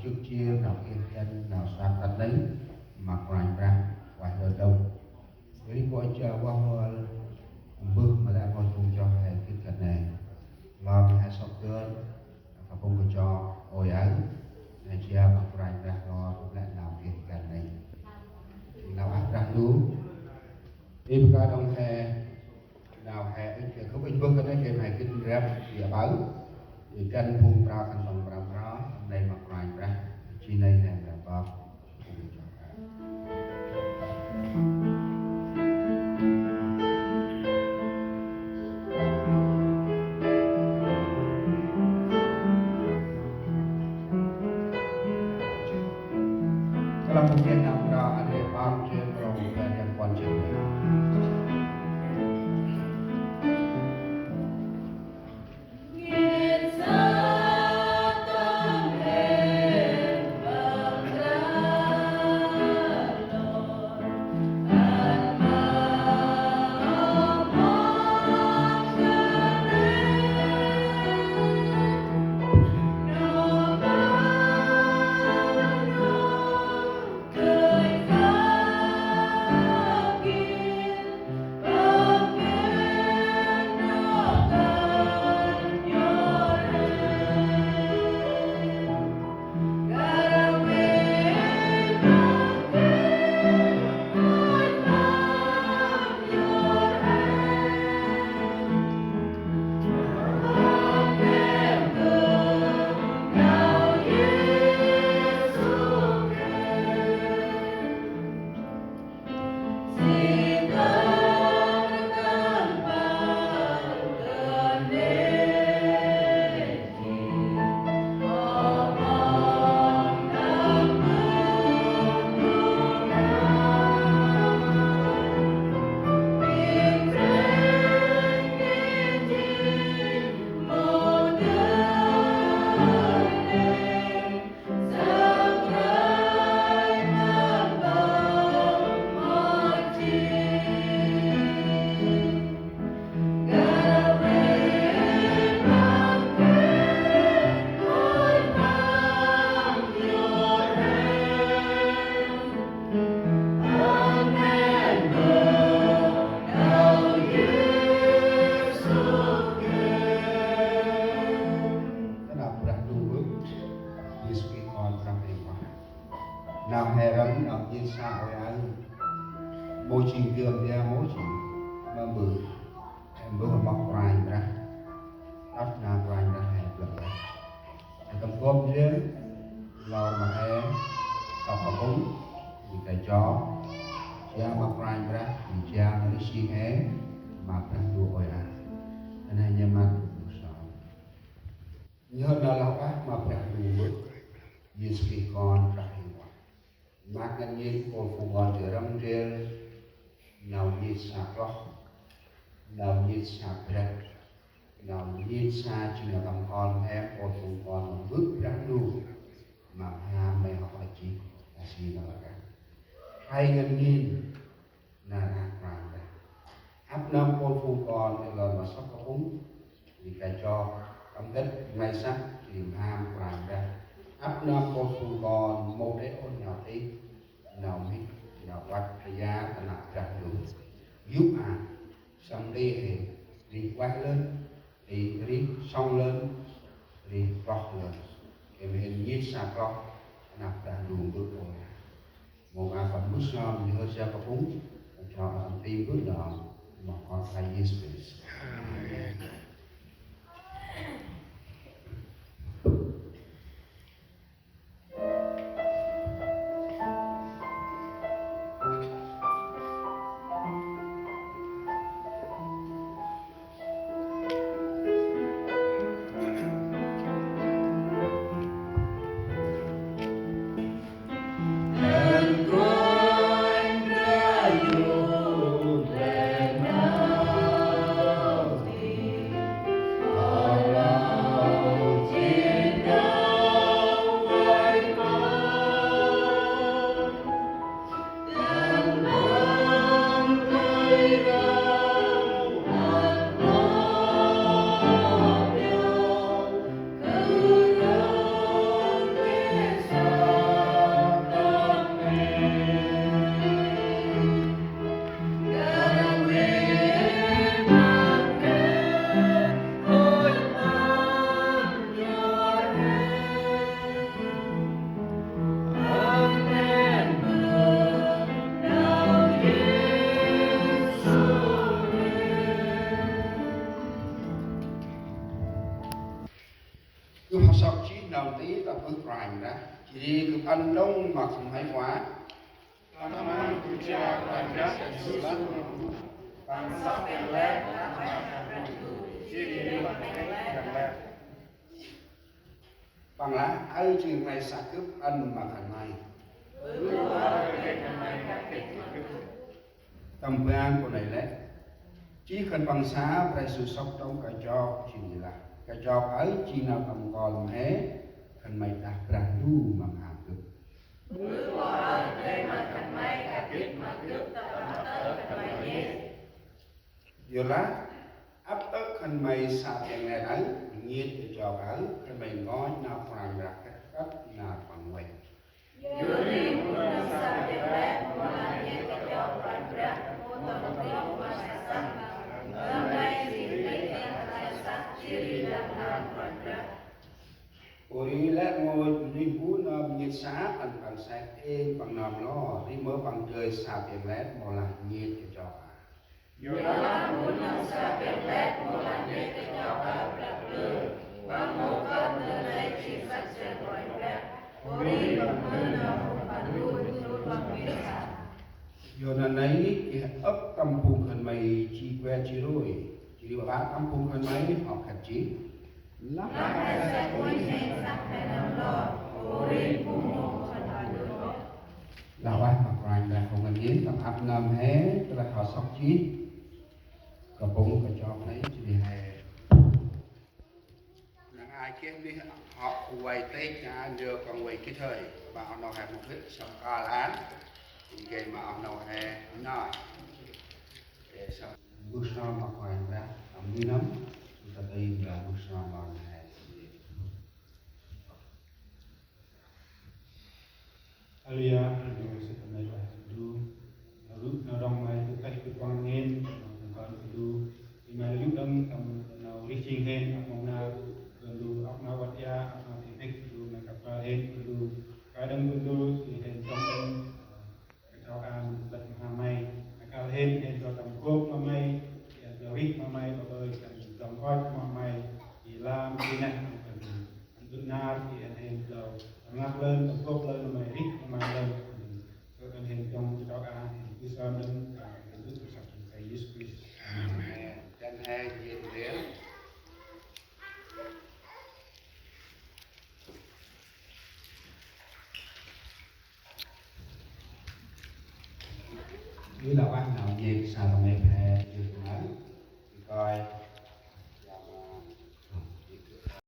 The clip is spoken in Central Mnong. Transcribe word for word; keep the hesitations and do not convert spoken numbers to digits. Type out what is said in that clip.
Jŭk jêr nau gĭt găn nau săk tât nây ma Kôranh Brah ueh lơ đŏng. Ri kô̆ jă vah vơl mbơh ma lĕ rngôch phung chroh he gĭt găn nây. Lor he sŏk dơn, kapŭng kachok ôi aơ, he jia ma Kôranh Brah lor lĕ nau gĭt găn nây. Nau ah Brah Ndu, i bơh ka đŏng he, nau he ŭch, khŭp ŭch bơh kơt nây gay he gĭt ndrăp i aƀaơ. I găn phung mra khân păng mra mra, nây ma Kôranh Brah, jêh nây he mra bok. Kơlăm bơh gay nau mra, a dê păng jêng krŏng gay nau kuăn jêng. Nau Brah Ndu, Yêsu Krist Kon Brah Huêng Ueh. Nau he răm, nau jêh sa ôi aơ. Mâu jêng gơm dia, mâu jêng ma mbơh. He mbơh ma Kôranh Brah. Tât nau Kôranh Brah he blăk Brah. He tâm kôp ndrel, lor ma he, sŏk kapŭng, i kachok, jao ma Kôranh Brah, i jao ma rêh jêng he, ma Brah Ndu ôi aơ. He nây nhăm măt, sŏk. Nhhơt nau lah ueh ma Brah Ndu, Yêsu Krist Kon Brah Huêng Ueh. Maak ngăn ngên mpôl phung kon dơi răm ndrel, nau nhêt sa kloh, nau nhêt sa brăk, nau nhêt sa jêng nau tâm kon he mpôl phung kon mbơh Brah Ndu, ma mhe mhe hŏ jêh, a si nau lah ueh. Khay ngăn ngên, nar aơ Kôranh Brah. Ăp nơm mpôl phung kon, ê lor ma sŏk kapŭng, i kachok, tâm dăch nglay săk, i mham Kôranh Brah. Ăp nơm mpôl phung kon, mâu dơi ôh nau tih, nau mhĭk, nau uăt, ƀiă ta nau Brah Ndu. Yô̆ a, săm đê hê, rêh ueh lơn, rêh, rêh sŏng lơn, rêh kloh lơn. Ê mhe nhêt sa kloh, ta nau Brah Ndu mbơh ôi. Mông a kon mbơh sơm, nhhơt jao kapŭng, jao a kon ti mbơh nơm, ma Kon Khlay Yêsu Krist. Amen. Sŏk jêh nau nti tâm ƀư Kôranh Brah, jêh ri gâp ăn lŏng ma khân may wa. Tâm ban bu ja Kôranh Brah Yêsu lah. Păng sŏk piăng lĕ, jêh ri păng lĕ. Păng lah: Aơ jêng nglay sa gâp ăn ma khân may. Tâm ban pô nây lĕ, jêh khân păng sa Brah Yêsu sŏk trong kachok jêng lah. Kachok aơ jêng nau tâm kol ma he, khân may đah Brah Ndu ma khân gâp. Ƀư pô aơ dơi ma khân may, kah gĭt ma gâp ta ăp tơ̆ khân may nhêt. Yorlah ăp tơ̆ khân may sa piăng lĕ aơ, nhêt kachok aơ, khân may ngơi nau Kôranh Brah kăt kăt nar păng vay. Yor ri bu nơm sa piăng lĕ mâu lah nhêt kachok Kôranh Brah, mâu tâm trôk ma sa săk, nơm nây jêng têh năl ma sa săk, jêh ri đah nơm Kôranh Brah. Pô ri lĕ mâu rêh bu nơm nhêt sa ăn păng sek êng păng nơm lor, ri mơ păng dơi sa piăng lĕ mâu lah nhêt kachok aơ. Yorlah bu nơm sa piăng lĕ mâu lah nhêt kachok aơ blăk blơ, păng mâu kơt nơm nây jêng săk jêng Kôranh Brah. Pô ri păng mơ nơm păng lui jêh păng nhêt sa. Yor nây geh ăp tâm phung khân may ji kuet ji rui, jêh ri ƀă tâm phung khân may hŏ khât jêh. Lah he sek uănh hên săk he nơm lor, pô ri bu mâu khân may lui ôh. Lah ueh ma Kôranh Brah hŏ ngăn ngên tâm ăp nơm he, tơlah hŏ sŏk jêh kapŭng kachok nây jêh ri he. Năng ai geh mih hŏ vay têh, a ndơ păng vay gĭt hơi. Ƀă nau he mâu gĭt sŏk kal an, geh ma nau he nai. Ê, sŏk mbơh sơm ma Kôranh Brah, tâm nuih n'hâm, ta tĭng Brah mbơh sơm ma he. Haleluya, haleluya, sĭt ta nây Brah Ndu. Nau rŭ, nau rŏng May gâp têh gâp păng ngên, nau kon Ndu. Ri May lĕ rŭ đŏng tâm nau rêh jêng hên, ăp mông nar, Ndu, ăp nau văt ia, ăp nau tih mhĭk, Ndu, May kăp kơl hên, Ndu. Kơi đŏng Ndu, si hên trong đŏng, Kachok aơ mân lĕ ma May, ma kăl hên, hên dŏ tâm gop ma May, hên dŏ rêh ma May, ƀă ƀơi tâm dŏng koch ma May, i lam i neh ma May. Ăn dŭt nar, i ăn hên dŏ tâm ngăp lơn, tâm gop lơn ma May, rêh ma May lơn. Kơ ăn hên dŏng kachok aơ, hên kơl sơm đŏng, ăn hên dŭt kơsăk Yêsu Krist. Amen. Dăn he, hên hên. Ri lah ueh nau nhêt sa tâm êp he jêng nau. Ri kơi,